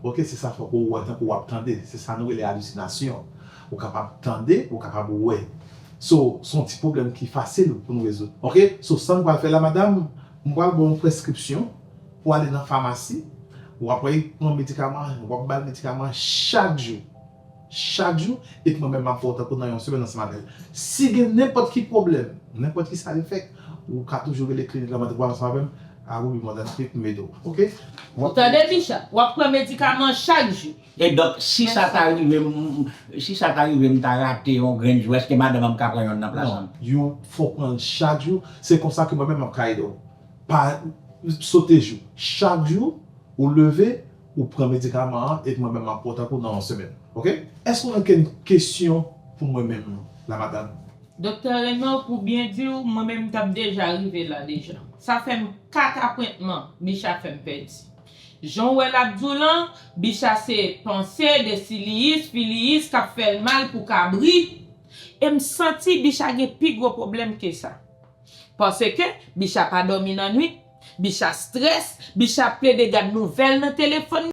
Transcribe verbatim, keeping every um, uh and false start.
Ok, se sa fòk ou wè tankou w ap tande. Se sa nou rele alisinasyon. Ou kapab tande, ou kapab wè. So, se yon ti pwoblèm ki fasil pou nou rezoud. Ok? So, sa nou pral fè la, madanm, m pral ba w yon preskripsyon pou ale nan famasi. W ap pran medikaman, w ap ba l medikaman chak jou. Chak jou, epi mwen menm m ap wè w tankou nan yon semèn ansanm avè l. Si gen nenpòt ki pwoblèm, nenpòt ki sa li fèk, ou ka toujou rele klinik la, mwen te pral ansanm avè m, a Ruby Modern Clinic m ede w. Ok? Ou tande, Bicha? W ap pran medikaman chak jou. E donk, si sa ta rive m, si sa ta rive m ta rate yon grenn jou, èske madanm an ka pran yonn nan plas an? Non, yo fòk pran l chak jou. Se konsa ke mwen menm m ap ka ede w. Pa sote jou. Chak jou, ou leve, ou pran medikaman an, epi mwen menm m ap wè w tankou nan yon semèn. Ok? Èske w gen kesyon pou mwen menm la, madanm? Doktè Reno, pou byen di w, mwen menm m t ap deja rive la deja. Sa fè m kat apwentman Bicha fè m pèdi. Jan w wè l ap di w lan, Bicha se panse, desiliyis, filiyis k ap fè l mal pou kabri. E m santi Bicha gen pi gwo pwoblèm ke sa. Paske Bicha pa dòmi nan nwit, Bicha strès, Bicha ap plede gad nouvèl nan telefòn.